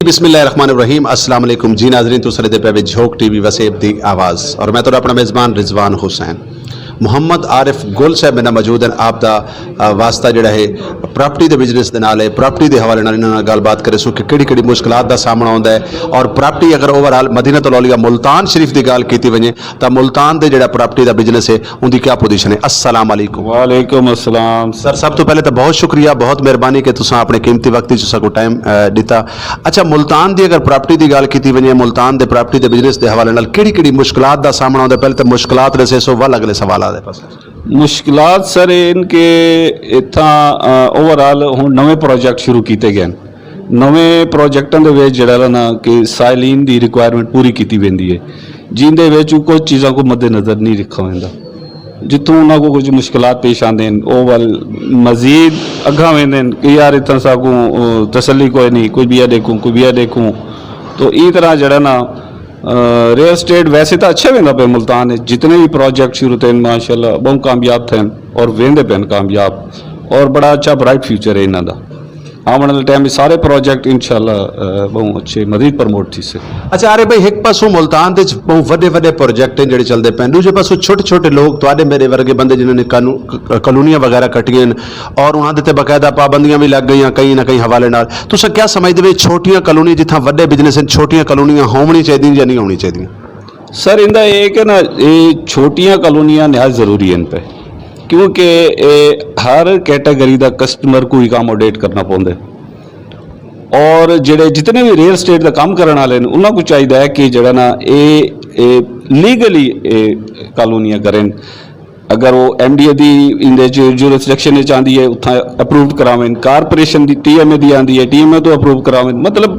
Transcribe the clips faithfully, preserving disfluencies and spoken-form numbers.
بسم اللہ الرحمن الرحیم۔ السلام علیکم جی ناظرین، تساں دے پے وچ جھوک ٹی وی وسیب دی آواز، اور میں تہاڈا اپنا میزبان رضوان حسین۔ محمد عارف گل صاحب میرے نال موجود ہیں۔ آپ دا آ، واسطہ جڑا ہے پراپرٹی دے بزنس دے نال ہے، پراپرٹی دے حوالے نال انہاں نال گل بات کرے سو کہ کیڑی کیڑی مشکلات دا سامنا ہوندا ہے، اور پراپرٹی اگر اوور آل مدینہ الاولیاء ملتان شریف دی گل کیتی ونجے، تاں ملتان دے جڑا پراپرٹی دا بزنس ہے، ان دی کیا پوزیشن ہے؟ السلام علیکم۔ وعلیکم السلام۔ سر، سب تو پہلے تو بہت شکریہ، بہت مہربانی کہ تساں اپنے قیمتی وقت وچ ساکو ٹائم، آ، دتا۔ اچھا، ملتان دی اگر پراپرٹی دی گل کیتی ونجے، ملتان دے پراپرٹی دے بزنس دے حوالے نال کیڑی کیڑی مشکلات دا سامنا ہوندا ہے؟ پہلے تو مشکلات دسے سو، ول اگلے سوال آ دے پاس۔ مشکلات سر ان کہ اتھاں اوور آل ہن نویں پروجیکٹ شروع کیتے گئے ہن۔ نویں پروجیکٹاں دے وچ جڑا نا کہ سائلین دی ریکوائرمنٹ پوری کیتی ویندی ہے، جن دے وچ کچھ چیزاں کو مد نظر نہیں رکھا ویندا، جتھوں انہاں کو کچھ مشکلات پیش آندے ہیں، او ول مزید اگاں ویندے ہیں کہ یار اتھاں ساکوں، او، تسلی کوئی نہیں، کوئی بیا دیکھوں، کوئی بیا دیکھوں۔ تو ای طرح جڑا نا، آ، ریئل اسٹیٹ ویسے تو اچھا ویندا پیا ملتان ہے، جتنے بھی پروجیکٹ شروع تھے ماشاءاللہ بہت کامیاب تھے اور ویندے پے کامیاب، اور بڑا اچھا برائٹ فیوچر ہے انہاں دا۔ آون والے ٹائم وچ سارے پروجیکٹ انشاءاللہ، آ، بہت اچھے مزید پروموٹ تھی سے۔ اچھا، ارے بھائی، ایک پاسوں ملتان دے وچ بہت وڈے وڈے پروجیکٹ ہیں جڑے چلدے پے، دوجے پاسوں چھوٹے چھوٹے لوگ، تواڈے میرے ورگے بندے جنہاں نے کانو-، ک-، کالونیاں وغیرہ کٹیاں ہیں اور انہاں دے تے باقاعدہ پابندیاں بھی لگ گئیاں کہیں نہ کہیں حوالے نال۔ تساں کیا سمجھدے وے، چھوٹیاں کالونیاں جتھاں وڈے بزنس ہیں، چھوٹیاں کالونیاں ہونی چاہیدیاں یا نہیں ہونی چاہیدیاں؟ سر، ایندا اے کہ نا، اے چھوٹیاں کالونیاں نہایت ضروری ہیں پہ، کیونکہ اے ہر کیٹیگری دا کسٹمر کو اکاموڈیٹ کرنا پوندا ہے۔ اور جڑے جتنے بھی ریئل اسٹیٹ دا کام کرن والے نے، انہاں کو چاہیدا ہے کہ جڑا نا، اے، اے لیگلی اے کالونیاں کرن۔ اگر وہ ایم ڈی اے دی اندے چ جورسڈکشن وچ آندی ہے، اتھاں اپرووڈ کراون، کارپوریشن دی، ٹی ایم اے دی آندی ہے، ٹی ایم اے تو اپروو کراون۔ مطلب،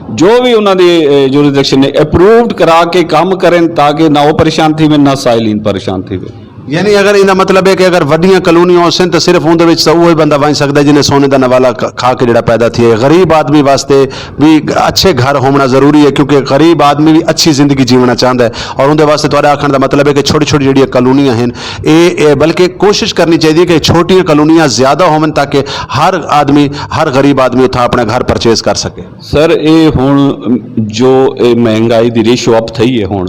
جو بھی انہاں دی، اے، جورسڈکشن نے اپرووڈ کرا کے کام کرن، تاکہ نہ وہ پریشان تھی ون، نہ سائلین پریشان تھی ون۔ یعنی اگر ایندا مطلب ہے کہ اگر وڈیاں کالونیاں ہوسن تے صرف اوندے وچ تاں اوہی بندہ ونج سکدا ہے جنہیں سونے دا نوالا کھ-، کھا کے جڑا پیدا تھی ہے۔ غریب آدمی واسطے بھی اچھے گھر ہونا ضروری ہے، کیونکہ غریب آدمی بھی اچھی زندگی جیونا چاہندا ہے۔ اور اوندے واسطے تہاڈا آکھن دا مطلب ہے کہ چھوٹی چھوٹی جڑیاں کالونیاں ہیں، اے، اے، بلکہ کوشش کرنی چاہیے کہ چھوٹیاں کالونیاں زیادہ ہون تاکہ ہر آدمی، ہر غریب آدمی اتھاں اپنا گھر پرچیز کر سکے۔ سر، اے ہن جو اے مہنگائی دی ریشو اپ تھئی ہے ہن،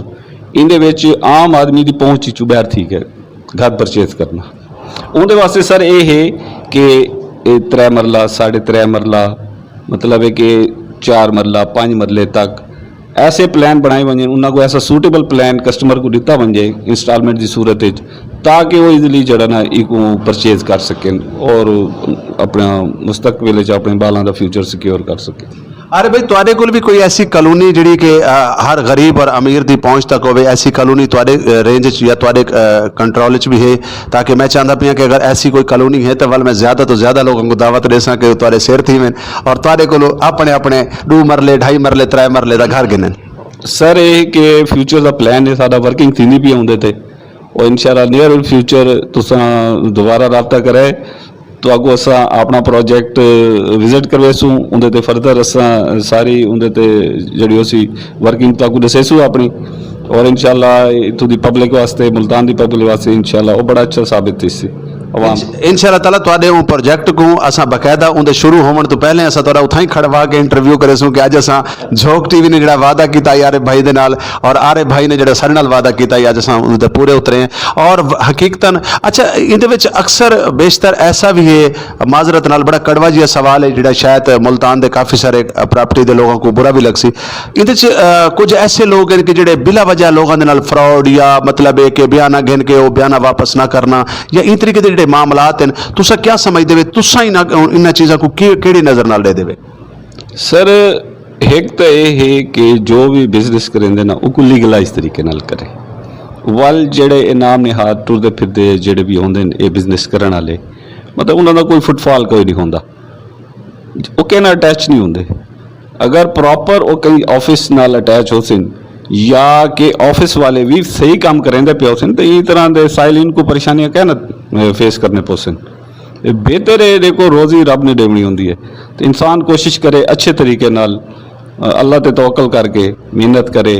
ایندے وچ عام آدمی دی پہنچ چوں باہر تھی گئے گھر پرچیز کرنا۔ اوندے واسطے سر اے ہے کہ اے ترے مرلہ، ساڑھے ترے مرلہ، مطلب ہے کہ چار مرلہ، پانچ مرلے تک ایسے پلان بنائے ونجن، انہاں کو ایسا سوٹیبل پلان کسٹمر کو دتا ونجے انسٹالمنٹ دی صورت وچ، تاکہ وہ ایزیلی جڑا نا ایکوں پرچیز کر سکن اور اپنا مستقبل وچ اپنے بالاں دا فیوچر سیکیور کر سکن۔ ارے بھائی، تواڈے کول بھی کوئی ایسی کالونی جڑی کہ، آ، ہر غریب اور امیر دی پہنچ تک ہوے، ایسی کالونی تواڈے، آ، رینج وچ یا تواڈے، آ، کنٹرول وچ بھی ہے؟ تاکہ میں چاہندا پیاں کہ اگر ایسی کوئی کالونی ہے تو ول میں زیادہ تو زیادہ لوگوں کو دعوت دے ساں کہ وہ تواڈے سر تھی وین اور تواڈے کولو اپنے اپنے دو مرلے، ڈھائی مرلے، ترے مرلے دا گھر گنن۔ سر، یہ کہ فیوچر دا پلان ہے، ساڈا ورکنگ تھی نہیں پی اوندے تے، اور انشاءاللہ نیئر فیوچر تساں دوبارہ رابطہ کرے تو اگو اساں اپنا پروجیکٹ وزٹ کروے سوں، اوندے تے فردر اساں ساری اوندے تے جڑی ہو سی ورکنگ تو اگو دسے سوں اپنی، اور انشاءاللہ اتھوں دی پبلک واسطے، ملتان دی پبلک واسطے انشاءاللہ وہ بڑا اچھا ثابت تھی سی عوام۔ انشاءاللہ تعالیٰ تواڈے اون پروجیکٹ کو اساں باقاعدہ اوندے شروع ہون تو پہلے اساں تہاڈا اتھاں ہی کھڑوا کے انٹرویو کرے سوں کہ اج اساں جھوک ٹی وی نے جڑا وعدہ کیتا یار بھائی دے نال، اور آرے بھائی نے جڑا ساڈے نال وعدہ کیتا ہے، اج اساں اس دے پورے اترے ہیں۔ اور حقیقتاً، اچھا، ایندے وچ اکثر بیشتر ایسا بھی ہے، معذرت نال بڑا کڑوا جیا سوال ہے، جڑا شاید ملتان دے کافی سارے پراپرٹی دے لوگوں کو برا بھی لگ سی۔ ایندے چ، آ، کچھ ایسے لوگ ہیں کہ جڑے بلا وجہ لوگوں دے نال فراڈ یا مطلب ہے کہ بیانہ گھن کے وہ بیانہ واپس نہ کرنا یا این طریقے دے جڑے معاملات ہیں، تسا کیا سمجھدے وے؟ تسا انہاں، انہاں چیزاں کو کی-، کیڑی نظر نال دے دے وے؟ سر، ایک تو یہ ہے کہ جو بھی بزنس کریں دے نا، وہ کو لیگلائز طریقے نال کرے۔ ول جڑے انعام نہاد ٹردے پھردے جڑے بھی ہوندے نے، یہ بزنس کرن والے، مطلب انہاں دا کوئی فٹ فال کوئی نہیں ہوندا، وہ کہنا اٹیچ نہیں ہوندے۔ اگر پراپر وہ کہیں آفس نال اٹیچ ہو سن یا کہ آفس والے بھی صحیح کام کریں دے پے ہو سن، تو یہ طرح دے سائلین کو پریشانیاں کہنا فیس کرنے پو سن۔ یہ بہتر ہے، دیکھو، روزی رب نے دیونی ہوندی ہے، تو انسان کوشش کرے اچھے طریقے نال، آ، اللہ تے توکل کر کے محنت کرے،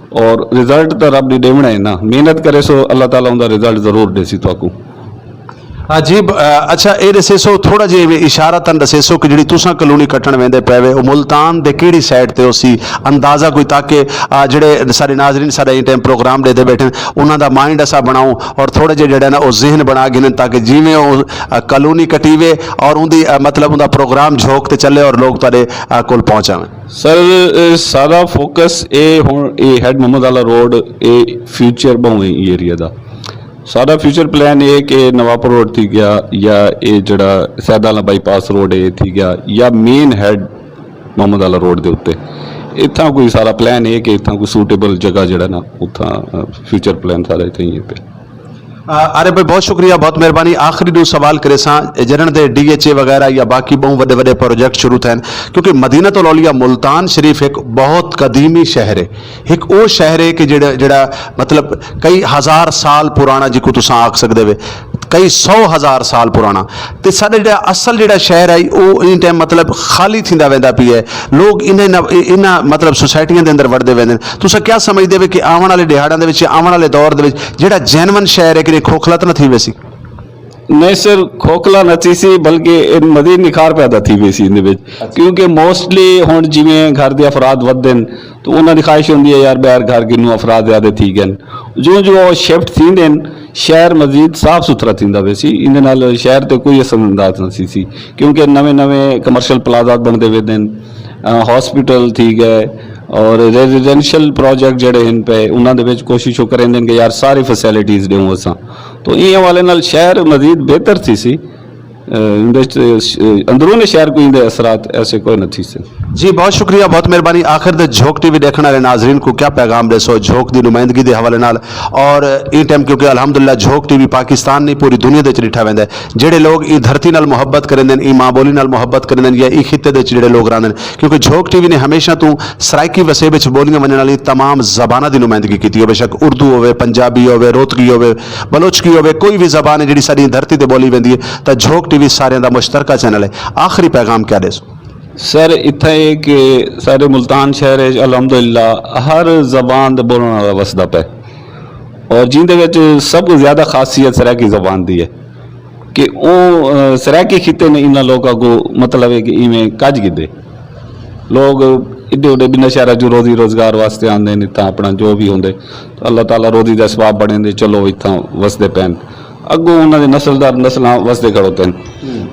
اور رزلٹ تو رب نے دیونا ہے نا، محنت کرے سو اللہ تعالیٰ اوندا رزلٹ ضرور دے سی تہاکوں۔ ہاں جی، ب- اہ، اچھا، اے دسے سو، تھوڑا جہا ایویں اشارہ تن دسے سو کہ جڑی تساں کالونی کٹن ویندے پے وے، او ملتان دے کیڑی سائیڈ تے ہو سی؟ اندازہ کوئی، تاکہ آ جڑے سارے ناظرین سارا ایں ٹائم پروگرام دے دے بیٹھے، انہاں دا مائنڈ اسا بناؤں اور تھوڑا جہا جڑا نا او ذہن بنا گھنن، تاکہ جیویں او آ، کالونی کٹی وے اور اون دی، آ، مطلب اون دا پروگرام جھوک تے چلے اور لوگ تارے آ، کول پہنچ آویں۔ سر، اے سارا فوکس اے ہن اے ہیڈ محمد والا روڈ، اے فیوچر بہوں اے ایریا دا۔ سارا فیوچر پلان اے کہ نوابپور روڈ تھی گیا یا اے جڑا سیدالا بائی پاس روڈ اے تھی گیا یا مین ہیڈ محمد والا روڈ دے اُتے اتھاں کوئی سارا پلان اے کہ اتھاں کوئی سوٹیبل جگہ جڑا نا اتھاں، آ، فیوچر پلان سارا اتھاں ہی اے پیا۔ آ، عارف بھائی، بہت شکریہ، بہت مہربانی۔ آخری نو سوال کرے ساں، جنہاں دے ڈی ایچ اے وغیرہ یا باقی بہت وڈے وڈے پروجیکٹ شروع تھے، کیونکہ مدینہ الاولیاء ملتان شریف ایک بہت قدیمی شہر ہے، ایک او شہر ہے کہ جڑا جڑا مطلب کئی ہزار سال پرانا، جی کو تساں آکھ سکدے وے، کئی سو ہزار سال پرانا۔ تے ساڈا جڑا اصل جڑا شہر ہے، او ان ٹائم مطلب خالی تھیندا ویندا پیا ہے۔ لوگ انہاں انہاں مطلب سوسائٹیاں دے اندر وڑدے ویندے نے۔ تساں کیا سمجھدے وے کہ آون والے دہاڑاں دے وچ، آون والے دور دے وچ جڑا جینون شہر ہے کہ کھوکھلا تے نہ تھی ویسی؟ نہیں سر، کھوکھلا نہ تھی سی، بلکہ ایک مزید نکھار پیدا تھی ویسی ان دے وچ۔ کیونکہ موسٹلی ہن جویں گھر دے افراد ودھن تو انہاں دی خواہش ہوندی ہے یار باہر گھر کنوں افراد زیادہ تھی گئے۔ جو جو شفٹ تھیندے نے، شہر مزید صاف ستھرا تھیندا ویسی، ان دے نال شہر تے کوئی اثر انداز نہ سی سی۔ کیونکہ نویں نویں کمرشل پلازاز بندے ویندے نے، ہاسپٹل تھی گئے اور ریزیڈنشل پروجیکٹ جڑے ہن پے، انہاں دے وچ کوشش او کریندے نے کہ یار ساری فیسلٹیز دیوں اساں۔ تو ایں حوالے نال شہر مزید بہتر تھی سی۔ اندرون شہر کوئی اندے اثرات ایسے کوئی نہ تھی سے۔ جی، بہت شکریہ، بہت مہربانی۔ آخر دے جھوک ٹی وی دیکھن والے ناظرین کو کیا پیغام دے سو جھوک دی نمائندگی دے حوالے نال؟ اور ایں ٹائم کیونکہ الحمدللہ جھوک ٹی وی پاکستان نہیں، پوری دنیا دے وچ ڈٹھا ویندا ہے۔ جڑے لوگ ایں دھرتی نال محبت کریندے نے، ایں ماں بولی نال محبت کریندے نے یا ایں خطے دے وچ جڑے لوگ رہندے نے، کیونکہ جھوک ٹی وی نے ہمیشہ تو سرائیکی وسیب وچ بولیاں ونجن والی تمام زباناں دی نمائندگی کیتی ہوے، بے شک اردو ہوے، پنجابی ہوے، روتگی ہوے، بلوچکی ہوے، کوئی بھی زبان ہے جڑی ساری دھرتی تے بولی ویندی ہے، تاں جھوک ٹی وی ساریاں دا مشترکہ چینل ہے۔ آخری پیغام کیا دے سو؟ سر، اتھا ہے کہ سارے ملتان شہر ہے الحمدللہ ہر زبان دے بولن والا وسدا پے، اور جن دے وچ سب کو زیادہ خاصیت سرائیکی زبان دی ہے کہ او، آ، سرائیکی خطے نے انہاں لوکاں کو مطلب ہے کہ ایویں کج گدے لوگ ایڈے وڈے بنا شہراں چوں روزی روزگار واسطے آندے نے، تاں اپنا جو بھی ہوندے، تو اللہ تعالیٰ روزی دا اسباب بنے دے، چلو اتھاں وسدے پین، اگوں انہاں دے نسل در نسلاں وسدے کھڑوتے ہیں۔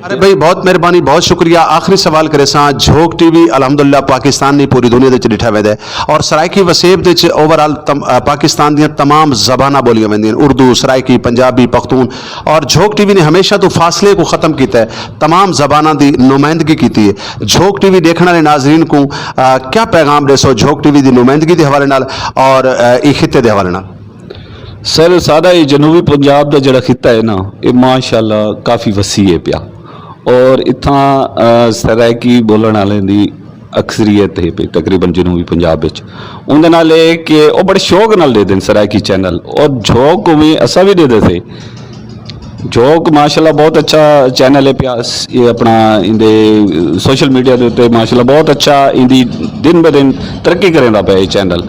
ارے بھائی، بہت مہربانی، بہت شکریہ۔ آخری سوال کرے ساں، جھوک ٹی وی الحمدللہ پاکستان نہیں، پوری دنیا دے وچ ڈٹھا ویندا ہے، اور سرائیکی وسیب دے وچ اوور آل تم-، آ، پاکستان دیاں تمام زباناں بولیاں ویندیاں، اردو، سرائیکی، پنجابی، پختون، اور جھوک ٹی وی نے ہمیشہ تو فاصلے کو ختم کیتا ہے، تمام زباناں دی نمائندگی کیتی ہے۔ جھوک ٹی وی دیکھن والے ناظرین کو، آ، کیا پیغام دے سو جھوک ٹی وی دی نمائندگی دے حوالے نال اور، آ، اے خطے دے حوالے نال؟ سر، سارا یہ جنوبی پنجاب دا جڑا خطہ ہے نا، یہ ماشاءاللہ کافی وسیع ہے پیا، اور اتھاں، آ، سرائیکی بولن والے دی اکثریت ہے پئی تقریباً جنوبی پنجاب وچ۔ اون دے نال اے کہ او بڑے شوق نال دے دین سرائیکی چینل، اور جھوک کو بھی اسا بھی دے دے سے۔ جھوک ماشاءاللہ بہت اچھا چینل ہے پیا، س-، یہ اپنا ان دے سوشل میڈیا دے اُتے ماشاءاللہ بہت اچھا ان دی دن بہ دن ترقی کریندا پیا یہ چینل۔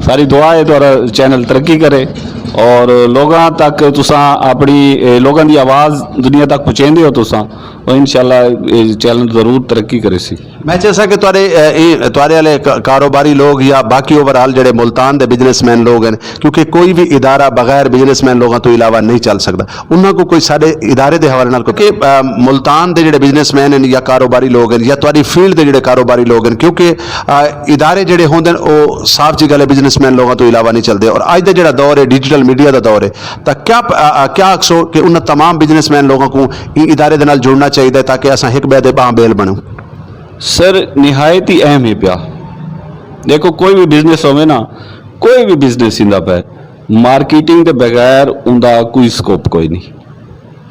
ساری دعا ہے تہاڈا چینل ترقی کرے اور لوگاں تک تساں اپنی، اے، لوگاں دی آواز دنیا تک پہنچیندے ہو تساں، اور انشاءاللہ یہ چینل ضرور ترقی کرے سی۔ میں چاہتا سا کہ تہاڈے، اے، اے، تہاڈے والے ک-، کاروباری لوگ یا باقی اوور آل جڑے ملتان دے بزنس مین لوگ ہیں، کیونکہ کوئی بھی ادارہ بغیر بزنس مین لوگوں تو علاوہ نہیں چل سکتا، انہاں کو کوئی سارے ادارے دے حوالے نال، کیونکہ، آ، ملتان دے جڑے بزنس مین ہیں یا کاروباری لوگ ہیں یا تہاڈی فیلڈ دے جڑے کاروباری لوگ ہیں، کیونکہ، آ، ادارے جڑے ہوندے ہیں، او صاف جی گل ہے، بزنس مین لوگوں تو علاوہ نہیں چلتے۔ اور اج دا جڑا دور ہے، ڈیجیٹل میڈیا دا دور ہے، تاں کیا پ-، آ، آ، کیا آکھسو کہ انہاں تمام بزنس مین لوگاں کو ایں ادارے دے نال جڑنا چاہیدا ہے تاکہ اساں ہک بے دے باں بیل بنوں؟ سر، نہایت ہی اہم ہے پیا۔ دیکھو، کوئی بھی بزنس ہوے نا، کوئی بھی بزنس ایندا پہ، مارکیٹنگ دے بغیر اوندا کوئی سکوپ کوئی نہیں۔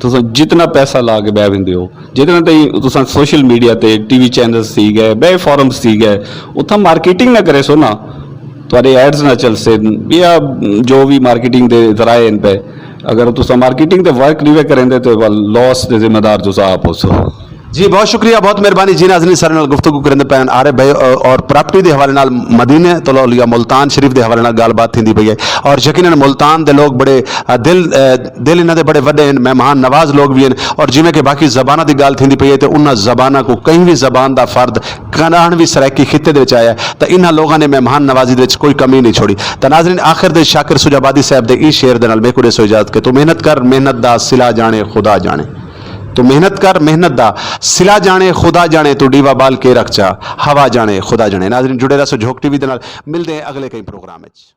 تساں جتنا پیسہ لا کے بہ ویندے ہو، جتنا تائیں تساں سوشل میڈیا تے، ٹی وی چینلز تھی گئے، بے فورمز تھی گئے، اتھاں مارکیٹنگ نہ کرے سو نا، تہاڈے ایڈز نہ چل سے، یا جو بھی مارکیٹنگ دے ذرائع ہیں پہ، اگر تساں مارکیٹنگ دے ورک نہیں وے کریں دے تو لوس دے ذمہ دار تساں آپ ہو سو۔ جی، بہت شکریہ، بہت مہربانی جی۔ ناظرین، سارے نال گفتگو کرن دے پین آ رہے بھائی، اور پراپرٹی دے حوالے نال مدینے تو لیا ملتان شریف دے حوالے نال گل بات تھیندی پئی ہے، اور یقیناً ملتان دے لوگ بڑے دل دل انہاں دے بڑے وڈے ہیں، مہمان نواز لوگ بھی ہیں۔ اور جویں کہ باقی زباناں دی گل تھیندی پئی ہے، تے انہاں زباناں کو کہیں بھی زبان دا فرد کہاں بھی سرائیکی خطے دے وچ آیا ہے، تے انہاں لوگاں نے مہمان نوازی دے وچ کوئی کمی نہیں چھوڑی۔ تے ناظرین، آخر دے شاکر سجابادی صاحب دے ای شعر دے نال میکو دے سو اجازت کہ تو محنت کر، محنت دا صلہ جانے خدا جانے۔ تو محنت کر، محنت دا صلہ جانے خدا جانے، تو ڈیوا بال کے رکھ چا، ہوا جانے خدا جانے۔ ناظرین، جڑے رہو سو جھوک ٹی وی دے نال، ملدے ہیں اگلے کئی پروگرام وچ۔